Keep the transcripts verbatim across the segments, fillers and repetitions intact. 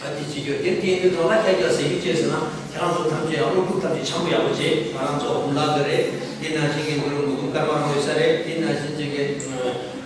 ཨ་དེ་བྱེད་རྒྱུ་དེ་དེ་ཡིན་དུས་ཙང་ལ་ཁྱེད་ཀྱིས་ཟེར་རྒྱུ་ཅི་ཟེར་ན། ཁྱེད་རང་ཚོ་ཐམས་ཅད་ཡང་སློབ་ཕྲུག་ཐམས་ཅད་འཆམ་པོ་ཡག་པོ་བྱེད། ང་རང་ཚོ་འོང་ལག་གི་རེད། དེ་ནང་བཞིན་གྱི་འདི་རུ་མུ་གུམ་ཀརྨ་རོགས་ཡོད་ས་རེད། དེ་ནང་བཞིན་ཅིག་གི་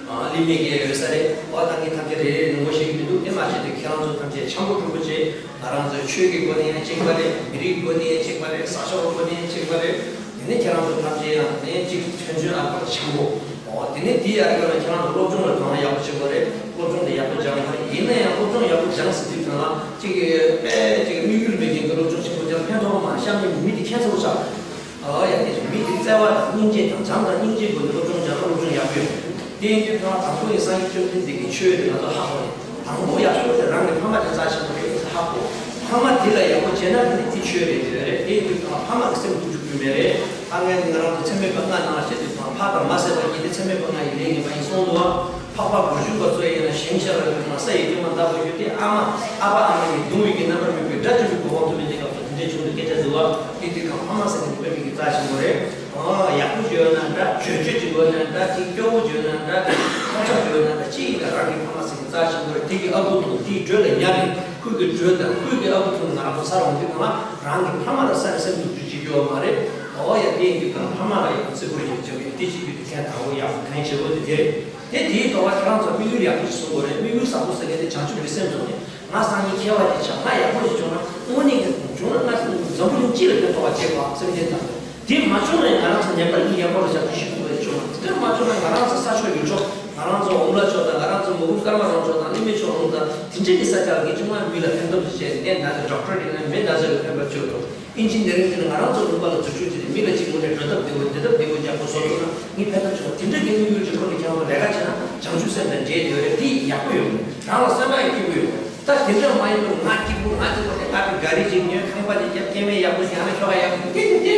ཨ་ལི་མེ་གི་ཡོད་ས་རེད། འོ་ད་ངས་ཐམས་ཅད་རེ་རེ་ནོར་འཁྲུལ་ཞིག་མི་འདུག་དེ་མ་བྱས་ཏེ་ཁྱེད་རང་ཚོ་ཐམས་ཅད་འཆམ་པོ་གྲོགས་པོ་བྱེད། ང་རང་ཚོ་ཆོས་ཀྱི་སྒོ་ནས་ཡང་གཅིག་པ་རེད། མི་རིགས་སྒོ་ནས་ཡང་གཅིག་པ་རེད། ས་ཕྱོགས་སྒོ་ནས་ཡང་གཅིག་པ་རེད། དེ་ནས་ཁྱེད་རང་ཚོ་ཐམས་ཅད་ཡང་ནས་གཅིག་མཐུན་སྒྲིལ་ཨ་པར་འཆམ་པོ། འོ་དེ་ནས་དེ་ཡར་ཡོང་ན་ཁྱེད་རང་ཚོ་སློབ་སྦྱོང་ལ་དོ་སྣང་ཡག་པོ་བྱེད་དགོས་རེད། སློབ་སྦྱོང་དེ་ཡག་པོ་སྦྱང་དགོས་རེད། ཡིན་ན་ཡང་སློབ་སྦྱོང་ཡག་པོ་སྦྱངས་ཟིན་དུས་ཙང་ལ་གཅིག་གི་དཔེ་གཅིག་དམིགས་ཡུལ་མེད་མཁན་གྱི་སློབ་སྦྱོང་ཆེན་པོ་སྦྱངས་ཕན་ཐོགས་མ་བཤམས་ནས་མི་དེ་ཁྱད་མཚར་པོ་ཆགས། ཨོ་ཡ་དེ་བཞིན་མི་དེ་བརྩེ་བ་དང་སྙིང་རྗེ་དང་བྱམས་དང་སྙིང་རྗེའི་སྒོ་ནས་སློབ་སྦྱོང་སྦྱངས་ན་སློབ་སྦྱོང་ཡག་པོ་ཡོད། དེ་ཡིན་དུས་ཙང་དང་པོ་ཡིན་སངས་རྒྱས་བཅོམ་ལྡན་འདས་ཀྱི་ཆོས་དེ་ང་ཚོ་ཧ་གོ་ནས། དང་པོ་ཡག་ཤོས་དེ་རང་གི་ཕ་མ་དེ་རྩ་ཆེན་པོ་རེད་ཧ་གོ། ཕ་མ་དེ་ལ་ཡག་པོ་བྱས་ན་དེ་ནི་དེ་ཆོས་རེད་དེ་རེད། དེ་ཡིན་དུས་ཙང་ཕ་མ་གི་སེམས་སྡུག་བཅུག་རྒྱུ་མེད་རེད། ཨ་ངས་ང་རང་ཚོ་ཚད་མེད་པ་ལྔ་ནང་བཤད་དུས་ཙང་ཕ་དང་མ་ཟེར་བ་གཉིས་དེ་ཚད་མེད་པ་ལྔ་ཡི་ལས་ངན་པ་ཡིན་གསུངས་འདུག་བ། འཕགས་པ་དགུ་བཅུ་པ་ཚོ་ཡིན་ན་ཞིང་ཤར་བ་ཡོད་ན་ས་ཡི་སྐྱོན་མ་འདག་པ་ཡོད་དེ། ཨ་མ་ཨ་ཕ་ཨ་མ་གཉིས་གདུང་བའི་གི་རྣམ་པར་སྨིན་པའི་དགྲ་བཅོམ་པའི་གོ་འཕང་ཐོབ་པའི་གནས་སྐབས་སུ་དེ་འདྲའི་བྱུང་དུས་སྐད་ཆ་འདུག་བ། དེ་དུས་ཁམས་ཕ་མ་ཟེར་མཁན་དེ་དཔེ་མི་གི་རྩ་ཆེན་པོ་རེད། ཨ་ཡག་པོ་བྱོས་ན་འདྲ། བྱོས་བྱོས་ཅིག་ཡོད་ན་འདྲ། ཅིག་སྐྱོ་བོ་བྱོས་ན་འདྲ། ཁོང་ཆག་བྱོས་ན་འདྲ། ཅི་ཡིན་ན་རང་གི་ཕ་མ་ཟེར་མཁན་རྩ་ཆེན་པོ་རེད། དེ་གི་ཨ་ཁུ་དང་དེའི་འགྲོས་ལ་ཉར་ནས་ཁོའི་གི་འགྲོས་དང་ཁོའི་གི་ཨ་ཁུ་ཚོ་ང་རང་ཚོ་ས་ར་འོང་དུས་གང་ལ་རང་གི་ཕ་མ་ལ་ས་ནས་སེམས་སྡུག་རྒྱུ་ཅིག་ཡོད་མ་རེད། ཨོ་ཡ་དེ་ཡིན་དུས་གང་ཕ་མ་ལ་ཡག་པོ་བརྩི་བཀུར་ཡག་བྱེད་དགོས་ཡོད། དེ་བྱེད་རྒྱུ་དེ་གལ་དང་པོ་ཡག་པོ་གལ་ཆེ་བོ་དེ་དེ་རེད། དེ་དེའི་ཐོག་ལ་ཁྱེད་རང་ཚོ་དམིགས་ཡུལ་ཡག་པོ་ཞིག་བཟུང་དགོས་རེད། དམིགས་ཡུལ་བཟང་པོ་ཟེར་མཁན་དེ་བྱང་ཆུབ་ཀྱི་སེམས་བཟུང་ནས་ང་སང་ཉིན་ཁྱད་པར་ཅིག་ཆགས། ང་ཡག་པོ་ཞིག་བྱུང་ན་དངོས་གནས་ཀྱི་བྱུང་ན་ང་འཛམ་བུ་གླིང་སྤྱི་ལ་ཕན་ཐོགས་པ་བྱེད་དགོས་སེམས་ཅན་དང་། དེ་མ་བྱུང་ན་ང་རང་ཚོ་ངེས་པར་དུ་ཡག་པོ་རུ་བཞག་རྒྱུ་ཞིག་དགོས་པའི་བྱུང་བ། དེ་མ་བྱུང་ན་ང་རང་ཚོ་ས་ཕྱོགས་ཡུལ་ཕྱོགས། ང་རང་ཚོ་འོང་ལ་ཕྱོགས་དང་། ང་རང་ཚོ་མོ་གུ་སྐར་མ་རོང་ཕྱོགས་དང་། གླིང་མེ་ཕྱོགས་རོང་དང་། དེ་འདྲའི་གི་ས་ཆ་ལ་གི་ཅུང་མ་མི་ལ་ཕན་ཐོགས་ཤིག་བྱས་ནས་ན་ཚ་ཌོག་ཊར་དེ་ན་མེད་ན་ཚ་ལ་ཕན་པ་བྱོས་དང་། ཨིན་ཇི་ནི་ཡ་རིང་དེ་ནི་ང་རང་ཚོ་ལུང་པ་ལ་འཛུལ་ཞུགས་བྱས་ནས་མི་ལ་གཅིག་ངོ་ནས་འགྲོ་ཐབས་བདེ་བོ་བདེ་ཐབས་བདེ་བོ་རྒྱག་པ་བཟོ་ཐུབ་ན་ངས་ཕན་ཐོགས་བྱུང་བ། དེ་འདྲ་གི་དམིགས་ཡུལ་གྱི་ཁོ་ནས་ཁྱེད་རང་ཚོ་ལས་ཀ་བྱས་ན་བྱང་ཆུབ་སེམས་དང་འབྲེལ་ཡོད་རེད། དེ་ཡག་པོ་ཡོད་རེད། རང་ལ་སེམས་པ་ཡང་སྐྱིད་པོ་ཡོད་རེད། ད་དེ་འདྲ་མ་ཡིན་པར་ང་སྐྱིད་པོ་ང་སྐྱིད་པོ་དེ་ང་གི་ག་རེ་ཅིག་ཉོས། ཁང་པ་ཅིག་བརྒྱབ། སྐྱེ་དམན་ཡག་པོ་ཞིག་ཡང་ན་ཁྱོ་ག་ཡག་པོ་དེ་དེ་དེ་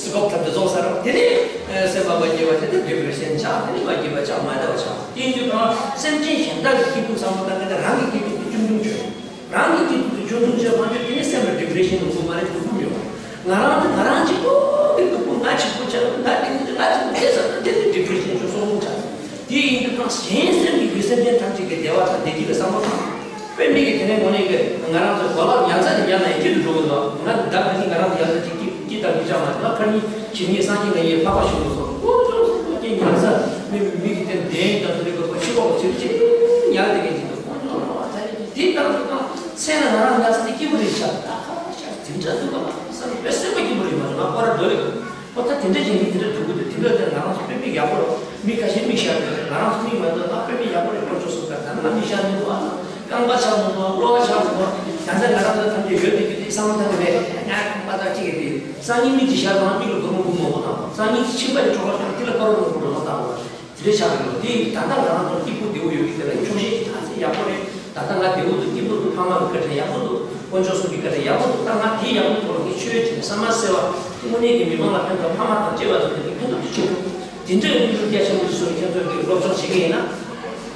སི་ཀོབ་ཐབས་དེ་རྫོགས་ཚར་རོགས། དེ་ནས་སེམས་པ་མ་སྐྱིད་པ་དེ་ནས་བདེ་བར་ཤན་ཆགས། དེ་ནས་མ་སྐྱིད་པ་ཆགས་མ་བདེ་བ་ཆགས། དེ་ཡིན་དུས་གང་སེམས་ཅན་གཞན་དག་གི་སྐྱིད་སྡུག་བསམ་བློ་བཏང་མཁན་དེ་རང་གི་སྐྱིད་སྡུག་དེ་ཆུང་ཆུང་བྱོས། རང་གི་སྐྱིད་སྡུག་དེ་ཆུང་ཆུང་བྱས་མ་བྱུང་དེ་ནས་སེམས་ལ་ཌི་པི་རེ་ཤན་ཡོང་གི་མ་རེད། སྡུག་རུས་ཡོང་། ང་རང་ཚོ་ང་རང་གཅིག་པོ་གི་སྡུག་པོ་ང་གཅིག་པོ་བྱས་ན་ང་དེ་ནི་ང་གཅིག་པོ་བྱས་ཟེར་ན་དེ་ནི་ཌི་པི་རེ་ཤན་ཤོར་སོང་ཆགས། དེ་ཡིན་དུས་ཙང་གཞན་སེམས་ཀྱི་གི་སེམས་ཅན་ཐམས་ཅད་ཀྱི་བདེ་བ་དང་བདེ་སྐྱིད་ལ་བསམ་བློ་བཏང་། དཔེ་མི་སྲིད་དེ་ནས་དངོས་གནས་ཀྱི་ང་རང་ཚོ་གོ་ལག་ཉར་ཚ་དེ་ཉར་ན་ཡང་སྐྱིད་དུ་འགྲོ་གི་འདུག་ང་ད་ཕ་གི་ང་རང་ཚོ་ཉར་ཚ་ཅིག་སྐྱིད་སྐྱིད་དང་སྐྱིད་ཆགས་མ་རེད། ང་ཕ་གི་ཁྱིམ་གྱི་སང་ཉིན་ང་ཡི་ཕག་པ་ཞིག་འདུག་སོང་། ཨོ་ཅོ་སོང་ཅོ་ཉར་ཚ་མི་མི་གི་དེ་འདྲའི་ད་དུ་ནི་གོ་ཕྱི་པོ་ཚིག་ཅིག་ཉར་དེ་གི་ཅིག་འདུག་ཨོ་ཅོ་ལོ་བ་ད་ཡི་དེ་ད་དུ་ད་ཚེ་ན་ང་རང་ཉར་ཚ་དེ་སྐྱིད་པོ་རེད་ཤག་ད་ཁ་བ་ཤག་དེ་འདྲ་འདུག་ག་ལ་བསམ་པའི་སེམས་པ་སྐྱིད་པོ་རེད་མ་རེད། ང་ཁོ་ར་འདོད་རེད། ཨོ་ད་དེ་འདྲ་ཅིག་མི་དེ་འདྲ་འདུག་གི་འདུག་དེ་འདྲ་དེ་ང་རང་ཚོ་དཔེ་མི་ཡག་པོ་རེད། མི་ཁ་ཤས་མིག་ཞར་ནས་ང་རང་ཚོ་མིག་མ་འདུག་ང་དཔེ་མི་ཡག་པོ་རེད། དཀོན་མཆོག་གསུམ་ཀ་ད་ང་མིག་ཞར་མི་འདུག་ཨ་རྐང་པ་ཆག་མི་འདུག་གློ་བ་ཆག་མི་འདུག་ད་ལྟ་ང་རང་ཚོ་ཐམས་ཅད་ཡོད་དེ་ཡོད་དེ་བསམ་བློ་བཏང་གི་མེད། ང་རྐང་པ་ཆག་གཅིག་གི་དེ་སང་ཉིན་མིག་ཅིག་ཞར་བཏང་མིག་ལ་སྒོར་མོ་དགུ་མང་པོ་བཏང་། སང་ཉིན་ཕྱི་པ་ཡི་གྲོགས་པོ་ཞིག་དེ་ལ་སྐར་མ་མང་པོ་འགྲོ་བ་བཏང་བ་དེ་འདྲ་ཆགས་ཀྱི་འདུག་དེ་ད་ལྟ་ང་རང་ཚོ་སྐྱིད་པོ་བདེ་བོ་ཡོད་ཀྱི་དེ་ལ་ཆོག་ཤེས་ཀྱི་ཐག་ཚད་ཡག་པོ་རེད། ད་ལྟ་ང་བདེ་བོ་འདུག་སྐྱིད་པོ་འདུག་ཕ་མ་གི་བཀའ་དྲིན་ཡག་པོ་འདུག་དཀོན་མཆོག་གསུམ་གྱི་བཀའ་དྲིན་ཡག་པོ་འདུག་ད་ང་དེའི་ཡག་པོ་ཐོག་ལ་ངས་ཆོས་བྱས་ནས་བསམ་པ་གསལ་བ་དངོས་གནས་ཀྱི་མི་མང་ལ་ཕན་ཐོགས། ཕ་མ་དང་བཅས་པ་ཚོ་ལ་ཕན་ཐོགས་ཀྱི་ཆེད་དུ་དེ་འདྲའི་དམིགས་ཡུལ་རྒྱ་ཆེན་པོ་ཞིག་བཟུང་ནས་ཁྱེད་ཚོས་འདི་སློབ་སྦྱོང་བྱེད་ཀྱི་ཡིན་ན།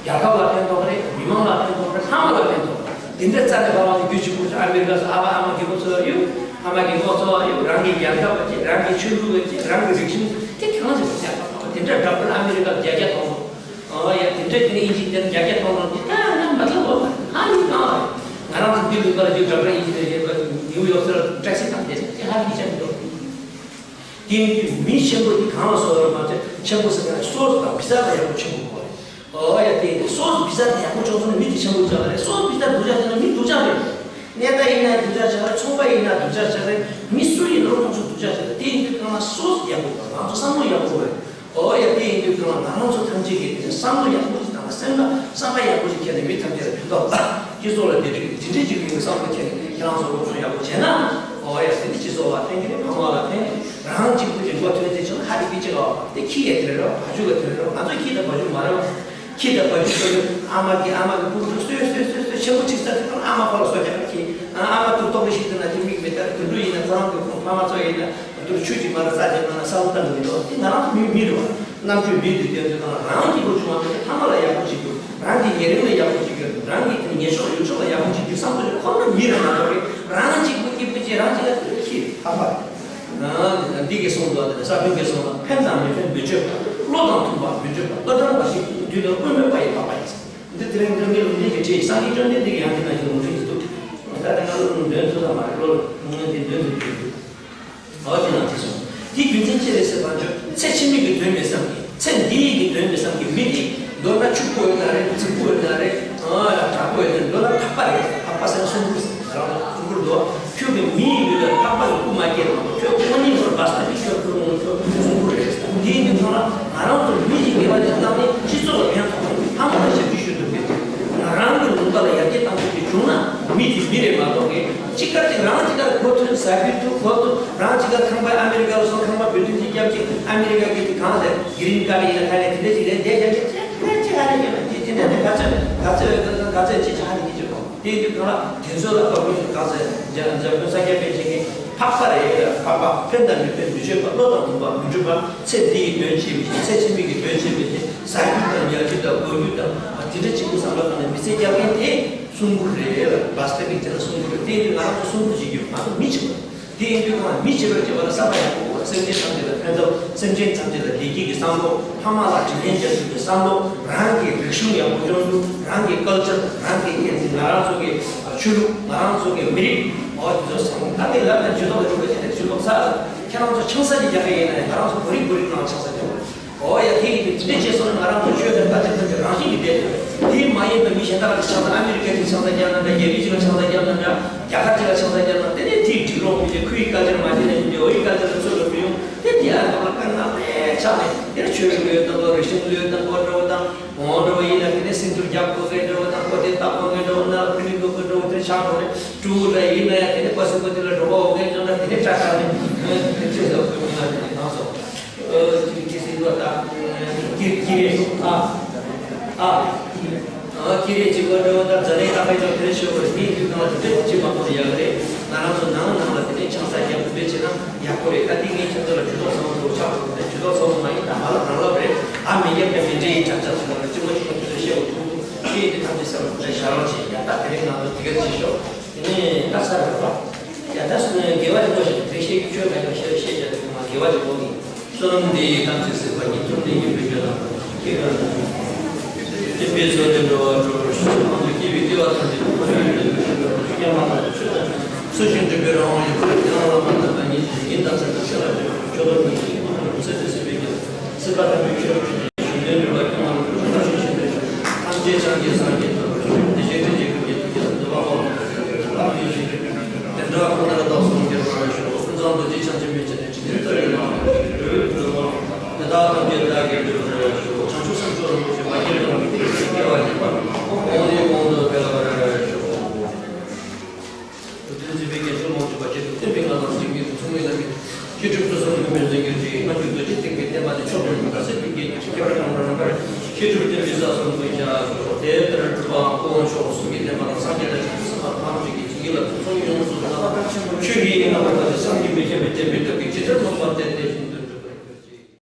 རྒྱལ་ཁབ་ལ་ཕན་ཐོགས་རེད། མི་མང་ལ་ཕན་ཐོགས་རེད། ཕ་མ་ལ་ཕན་ཐོགས་རེད། དེ་འདྲའི་རྩ་ནས་བར་བ་དེ་རྒྱུད་གཅིག་པུ་ཨ་མི་རི་ཀ་སོགས་ཨ་ཕ་ཨ་མ་གི་ལོ་ཚོད་ཡོད། ཨ་མ་གི་ལོ་ཚོད་ཡོད། རང་གི་རྒྱལ་ཁབ་ལ་བྱེད། རང་གི་ཆོས་ལུགས་ལ་བྱེད། རང་གི་རིག་གཞུང་དེ་གང་ཞིག་ལ་བྱེད། དེ་འདྲ་འདྲ་པོ་ཨ་མི་རི་ཀ་བརྒྱ་བརྒྱ་སྟོང་སྟོང་། ཨོ་ཡ་དེ་འདྲ་དེ་ནས་ཨིན་ཇི་དེ་བརྒྱ་བརྒྱ་སྟོང་སྟོང་དེ་ད་ང་མ་ཐུབ་བ་ཧ་ལས་གང་རེད། ང་རང་ཚོ་འདི་ལུས་པ་ལ་རྒྱུ་འདྲ་པོ་ཨིན་ཇི་དེ་བྱེད་པ་ནིའུ་ཡོག་སར་ཊེག་སི་བཏང་དེ་དེ་ཧ་ལས་ཀྱི་ཆ་མི་འདུག་དེ་ཡིན་དུས་མི་ཆེན་པོ་དེ་གང་ལ་སོགས་པ་མ་ཚད་ཆེན་པོ་ཟེར་ན་སོ་སོ་དང་བི་ས་ལ་ཡག་པོ་ཆེན་པོ་དགོས་རེད། ཨོ་ཡ་དེ་ཡིན་དུས་སོ་སོ་བི་ས་དེ་ཡག་པོ་ཆོག་སོང་ན་མི་དེ་ཆེན་པོ་ཆགས་པ་རེད། སོ་སོ་བི་ས་སྡུག་ཅག་ཆགས་ན་མི་སྡུག་ཅག་རེད། གནས་བདག་ཡིན་ན་སྡུག་ཅག་ཆགས་རེད། ཚོང་པ་ཡིན་ན་སྡུག་ཅག་ཆགས་རེད། མི་སུ་ཡིན་རུང་ཁོང་ཚོ་སྡུག་ཅག་ཆགས་རེད། དེ་ཡིན་དུས་གང་ལ་སོ་སོ་ཡག་པོ་དགོས། ང་ཚོ་བསམ་བློ་ཡག་པོ་དགོས་རེད། ཨོ་ཡ་དེ་ཡིན་དུས་ཙང་ང་རང་ཚོ་ཐམས་ཅད་ཀྱིས་དེ་བསམ་བློ་ཡག་པོ་ཞིག་དང་སེམས་པ་བསམ་པ་ཡག་པོ་ཞིག་བྱས་ནས་མི་ཐམས་ཅད་ལ་ཕན་ཐོགས་པ་སྤྱི་ཚོགས་ལ་བདེ་སྐྱིད་དེ་འདྲ་ཅིག་ཡོང་བསམ་བློ་བྱས་ནས་ཁྱེད་རང་ཚོ་སློབ་སྦྱོང་ཡག་པོ་བྱས་ན། ཨོ་ཡ་དེ་ནི་སྤྱི་ཚོགས་ལ་ཕན་གྱི་རེད། ཕ་མ་ལ་ཕན་གྱི་རེད། རང་གཅིག་པུ་གྱི་མགོ་ཐོན་ཚེ་ཆུང་ཧ་རི་པི་ཅིག་ཨོ་དེ་ཁྱི་ཡ་དེ་རེད་རོ། བ་ཕྱུགས་ལ་དེ་རེད་རོ། ང་ཚོ་ཁྱི་དང་བ་ཕྱུགས་མ་རེད་བ། ཁྱི་དང་བ་ཕྱུགས་ཚོ་ཨ་མ་གི་ཨ་མ་གི་ཕྲུ་གུ་ཚོ་གསོས་གསོས་གསོས་གསོས་ཆེན་པོ་ཅིག་ས་དེ་ཁོ་ཨ་མ་ཁོ་ལ་གསོ་རྒྱག་ཁྱི་ཨ་མ་ཐུག་ཏོག་རེ་ཞིག་དེ་ན་དེ་མིག་མེད་ལྟར་དུད་འགྲོ་ཡིན་ན་ཁོ་རང་གི་ཁོང་ཕ་མ་ཚོ་ཡིན་ན། དུ་ཆུ་གཅིག་མ་ལ་ས་གཅིག་མ་ལ་ས་བོ་ལྟ་འདུག་མི་འདུག་དེ་ང་རང་ཚོ་མི་མི་རེད་བ། རྣམ་དཔྱོད་མི་འདུག་དེ་ཚོ་དང་རང་གཅིག་པུ་བྱུང་བ་མེད་དེ་ཕ་མ་ལ་ཡག་པོ་བྱེད་རྒྱུ། རང་གི་ཉེ་རིང་ལ་ཡག་པོ་བྱེད་རྒྱུ། རང་གི་དེ་ཉེ་ཕྱོགས་ཡུལ་ཕྱོགས་ལ་ཡག་པོ་བྱེད་རྒྱུ་བསམ་བློ་ཞིག་འཁོར་ན་མི་རེད་མ་གཏོགས་རང་གཅིག་པུ་སྐྱིད་པོ་བྱེད་རང་གཅིག་ལ་དུ་ཁྱི་ཕ་མ། འདི་གི་གསུང་དུ་བ་དེ་ས་བོན་གྱི་གསུང་ལ་ཕན་དང་མི་ཕན་མི་བརྗོད་པ། བློ་དང་མཐུན་པ་མི་བརྗོད་པ། བློ་དྲང་བ་ཞིག་དུས་ལ་དབུ་མེད་པ་ཡི་འཕགས་པ་ཡིན། འདི་དེ་རིང་འདིར་ངའི་ལུང་བསྟན་གྱི་ཁྲིད་སངས་རྒྱས་བཅོམ་ལྡན་འདས་ཀྱི་ཡང་དེ་ན་གི་ལུང་ཁྲིད་ཀྱི་འདུག་ངོས་དེ་འདོན་དུ་བཅུག་འོ་དེ་ནང་དེ་སོང་། དེའི་རྒྱུ་མཚན་ཅི་རེད་ཟེར་བ་ཅོ་ཚེ་ཕྱི་མའི་གི་དོན་མེད་བསམ་གི། ཚེ་འདིའི་གི་དོན་མེད་བསམ་གི། མི་དེ་མདོར་ན་ཕྱུག་པོ་ཡོད་ན་རེད། རྫིག་པོ་ཡོད་ན་རེད། དྲག་པོ་ཡོད་ན་མདོར་ན་འཕགས་པ་རེད། འཕགས་པ་ཟེར་ན་སྲུང་འཁོར་ཟེར། ང་རང་ཚོ་སྲུང་འཁོར་འདུག་ཁྱོད་ཀྱི་མིའི་ལུས་ལ་འཕགས་པ་ལ་སྐུ་མ་སྐྱེས་རང་། ཁྱོད་དངོས་གནས་ནོར་བ་སྟ་གི་ཁྱོད་ཁུར་འོང་། ཁྱོད་སྲུང་འཁོར་རེད། དེའི་དུས་ཚོད་ལ་ང་རང་ཚོ་མི་གི་དགེ་བ་དེ་བཏང་ནས་སྤྱི་ཚོགས་ལ་ཕན་ཐོགས་ནས་ཕ་མ་ལ་ཞབས་ཕྱི་ཞུ་ཐུབ་ཀྱི་འདུག་ང་རང་གི་ལུང་པ་ལ་ཡར་རྒྱས་བཏང་ཐུབ་ཀྱི་བྱུང་ན་མི་དེ་མི་རེད་མ་གཏོགས་གི། གཅིག་ག་ཅིག་རང་གཅིག་ག་གོ་ཐོས་ཟ་རྒྱུ་ཐུབ་གོ་ཐུབ། རང་གཅིག་ག་ཁང་པ་ཨ་མི་རི་ཀ་ལ་སོང་། ཁང་པ་བུ་ཐུང་ཅིག་བརྒྱབ་ཅིག་ཨ་མི་རི་ཀ་གི་དེ་གང་ཟེར་གི་རིན་ཀ་རེ་ཡིན་ན་ག་རེ་དེ་འདྲ་ཅིག་རེད། དེ་ཞབས་ཕྱི་ཅེ་ཅེ་ཅེ་ག་རེ་ཡིན་ན་དེ་དེ་འདྲ་དེ་ག་ཚོད་ག་ཚོད་ཡོད་ག་ཚོད་ཅེ་ཅེ་ཧ་ལས་ཀྱི་ཅེ་གོ། དེ་ཡིན་དུས་གང་ལ་དེ་ཚོ་ལ་བབ་ཡོད་གང་ཟེར་འཇམ་འཇམ་དཔོན་སངས་རྒྱས་པཎ་ཆེན་གྱིས་འཕགས་པ་རེད། འཕགས་པ་ཕན་དང་མི་ཕན་མི་ཆོད་པ། བློ་དང་ལྡན་པ་མི་འཁྲུལ་པ། ཚེ་འདི་ཡི་དོན་བྱེད་མི་ཤེས། ཚེ་ཕྱི་མའི་གི་དོན་བྱེད་མི་ཤེས། ཟ་རྒྱུ་དང་ཉལ་རྒྱུ་དང་གོན་རྒྱུ་དང་དེ་འདྲ་གཅིག་པུ་བསམ་བློ་བཏང་ནས་མི་ཚེ་རྒྱག་མཁན་དེ་སྲུང་འཁོར་རེད། བ་སྟ་གི་དེ་ལ་སྲུང་འཁོར་རེད། དེ་ཡིན་དུས་ང་རང་ཚོ་སྲུང་འཁོར་བྱེད་རྒྱུ་ཡོད་མ་གཏོགས་མི་བྱེད་པ། དེ་ཡིན་དུས་ང་མི་བྱེད་པར་བྱེད་པ་ལ་བསམ་པ་ཡག་པོ་དགོས། སེམས་ཅན་ཐམས་ཅད་ལ་ཕན་ཐོགས། སེམས་ཅན་ཐམས་ཅད་ལ་བདེ་སྐྱིད་ཀྱི་བསམ་བློ། ཕ་མ་ལ་དྲིན་ལན་འཇལ་ཐུབ་པའི་བསམ་བློ། རང་གི་རིག་གཞུང་ཡག་པོ་སྐྱོང་ཐུབ། རང་གི་ཀལ་ཅར། རང་གི་སྐད་འཛིན། ང་རང་ཚོ་གི་ཆོས་ལུགས། ང་རང་ཚོ་གི་མི་རིགས། འོ་དེ་ཚོ་སོང་ད་དེ་ལབ་ན་ཇུས་གཏོགས་ལ་འགྲོ་དགོས་ཀྱི་རེད། ཇུས་གཏོགས་ས་ཁྱེད་རང་ཚོ་ཆང་ས་ཅིག་རྒྱག་གི་ཡིན་ན་ཡང་ང་རང་ཚོ་བོད་རིགས་བོད་རིགས་ནང་ཆང་ས་རྒྱག་དགོས། ཨོ་ཡ་དེ་ཡིན་དུས་དེ་འདྲས་བྱས་སོང་ན་ང་རང་ཚོ་ཆོས་དང་དཀའ་སྤྱད་ཐམས་ཅད་རང་བཞིན་གྱིས་བསྡད་ཐུབ། དེ་མ་ཡིན་པའི་མི་གཞན་དག་ལ་ཆང་ས། ཨ་མི་རི་ཀ་ཅིག་ཆང་ས་བརྒྱབ་ན་འདྲ། རྒྱ་མི་ཅིག་ལ་ཆང་ས་བརྒྱབ་ན་འདྲ། རྒྱ་གར་ཅིག་ལ་ཆང་ས་བརྒྱབ་ན་དེ་ནས་དེའི་འགྲིག་རོགས་མི་བྱེད། ཁོའི་ཀ་ཅར་མ་བྱེད་ནས་མི་བྱེད། འོ་ཡི་ཀ་ཅར་ལ་ཚོད་ལ་མི་ཡོང་། དེ་དེ་ཨ་ཐོག་ལ་དཀའ་ངལ་ཆགས་ནས་དེ་ཆོས་ལུགས་ཡོད་དང་གོ། རིག་གཞུང་ཡོད་དང་གོ། འགྲོ་བ་དང་འོང་འགྲོ་བ་ཡིན་ན་དེ་ནས་སེམས་ཚོར་རྒྱག་དགོས་མཁན་འགྲོ་བ་དང་གོ། དེ་ལྟ་དགོས་མཁན་འགྲོ་བ། ན་ཕུ་ནི་དགོས་མཁན་འགྲོ་བ། དེ་ཆགས་འགྲོ་ནས་སྤྲུལ་སྐུ་འདྲ་ཡིན་ན་ཡང་དེ་ནས་པ་སི་པོ་དེ་ལ་འགྲོ་བ་འོང་མཁན་འགྲོ་ན་དེ་ནས་སྐྲག་སྐྲག་ནས་དེ་ཚོ་ཡོད་དགོས་མིན་ན་དེ་ནས་དང་སོ། ཨ་ཅིག་ཅིག་ཟེར་བ་དང་། ཀི་ཀི་རེ་ཨ་ཨ་ཨ་ཀི་རེ་ཅིག་བ་འགྲོ་བ་དང་། ཛ་ནའི་ཏ་ཧའི་ལོ་དེ་རེ་ཤོད་པར་དེའི་དུས་གང་ལ་དེ་འདྲ་ཅིག་མ་གཏོགས་ཡག་རེད། ང་རང་ཚོ་ནང་ནང་ལ་དེ་འདྲའི་ཆང་ས་རྒྱག་དེ་འདྲ་བྱས་ན་ཡག་པོ་རེད། ད་དེ་ངས་ཁྱེད་ཚོ་ལ་ཇུས་གཏོགས་བཟང་པོ་ཆགས་འགྲོ་གི་རེད། ཇུས་གཏོགས་བཟང་པོ་མ་ཡིན་ད་མ་ལབ་རང་ལབ་རེད། ཨ་མི་རྒྱབ་ཀྱང་མི་འདྲ་ཡི་ཆགས་ཆགས་སོང་ན་ཅི་མ་ཅི་མ་ཁྱེད་ཚོ་བཤད་པ་ཐུབ་ཐུབ་ཤེས་དེ་ཐམས་ཅད་བསམ་བློ་བྱ་རོགས་བྱེད་ཡ། ད་དེ་རིང་ང་ཚོ་དེ་ག་ཅིག་ཤོག་དེ་ནས་ད་ས་རུ་ཡ་ད་སུ་ནས་དགེ་བ་ཆེན་པོ་ཞིག་དེ་ཤེས་ཀྱི་ཆོས་ག་ཡོད་ཤེས་ཤེས་བྱ་དེ་མ་དགེ་བ་ཆེན་པོ་གི་བསོད་ནམས་འདི་ཡིས་ཐམས་ཅད་གཟིགས་པ་ཉིད། ཐུབ་བསྟན་སྙིང་པོའི་འགྲོས་དང་ཁྱད་པར་དང་། སྲིད་པའི་མཚོ་ལས་འགྲོ་བ་སྒྲོལ་བར་ཤོག་དབང་དུ་སྐྱེ་བའི་སྐྱེ་བ་ཐམས་ཅད་ཐུབ་པ་ཉིད་ལ་ཐུབ་པའི་སྐྱོན་མ་ལགས་ཆོས་དང་ཚུལ་བཞིན་སྒྲུབ་པའི་རང་དབང་ཡོད་པར་ཁས་བླངས་ལ་མ་ལྟོས་པ་ཉིད་དུ་ཡིན་དང་ཚད་དང་ཚད་ལ་འཇུག་པའི་ཆོས་རྡོར་གཉིས་ཀྱི་ཡིད་ཀྱི་ཐོག་ཏུ་ཚེ་ཚེ་སྲིད་པའི་རྒྱུ། སྲིད་པ་ཐམས་ཅད་ཆོས་དང་ཆོས་ཅན། གཞུང་ལྡན་སྒྲུབ་པ་སྐྱོང་བ་ལ་ཐམས་ཅད་སངས་རྒྱས་སངས་རྒྱས་ཐོབ་པར་ཤོག་དེ་བཞིན་དུ་རྗེ་ཁྱོད་ཀྱི་ཐུགས་ཀྱི་བདེ་བ་དབང་དུ་བདེ་འགྲོ་ཁོ་ནར་བདག་སོགས་འགྱུར་བར་ཤོག་ཀུན་བཟང་རྡོ་རྗེ་འཆང་ཆེན་མན་ཆད་ནས་འཇིག་རྟེན་རྩ་བའི་ནང་འགྲོ་བའི་ཕུན་ཚོགས་དང་། དེ་དག་ཐམས་ཅད་བདག་གིས་འགྲུབ་པར་ཤོག་བྱང་ཆུབ་སེམས་མཆོག་རིན་པོ་ཆེ་མ་སྐྱེས་པ་ནས་སྐྱེས་པའི་སྐྱེ་བ་ཉིད་པ་གོང་ནས་གོང་དུ་འཕེལ་བར་ཤོག་དུས་མཐུན་མཛད་པའི་རྒྱན་སྤྱོད་ལོངས་སྤྱོད་པ་ཆེད་དུ་བསྟན་པའི་སྔགས་ལམ་འཇིགས་མེད་དུ་མཚུངས་མེད་ལ་མེད། ཤེས་སྒྲུབ་ཐོས་བསམ་སྒོམ་པའི་མཛད་རྒྱུར་བྱས། སྔ་འགྱུར་རྡོ་རྗེ་ཐེག་པའི་བསྟན་པ་ནི་མཆོག་ཏུ་འགྲུབ་པར་སྲིད་པའི་རྒྱལ་གྱི་ཆོས་ཁྱབ་བར་སྣང་བར་རིམ་པར་ཤེས་སྒྲུབ་བསྟན་པའི་ས་གསུམ་དུ་ཤར་ཤོག་དེ་ལྟར་སྒྲུབ་པའང་སྐུ་དབང་ཆོས་དབང་གསུམ་གྱི་བསྟན་པ་དང་སངས་རྒྱས་དང་ཆོས་དང་སེམས་དཔའ་ཐམས་ཅད་ཀྱི་བྱིན་གྱིས་བརླབ་ཏུ་ཚོགས་ཡོངས་སུ་རྫོགས་པ་ཆོས་ཀྱི་དབྱིངས་རྣམ་པར་དག་པའི་བསམ་གྱིས་མི་ཁྱབ་པའི་བདེན་པའི་སྟོབས་ཀྱིས་ཇི་ལྟར་མངོན་པར་བསྟན་ཏེ།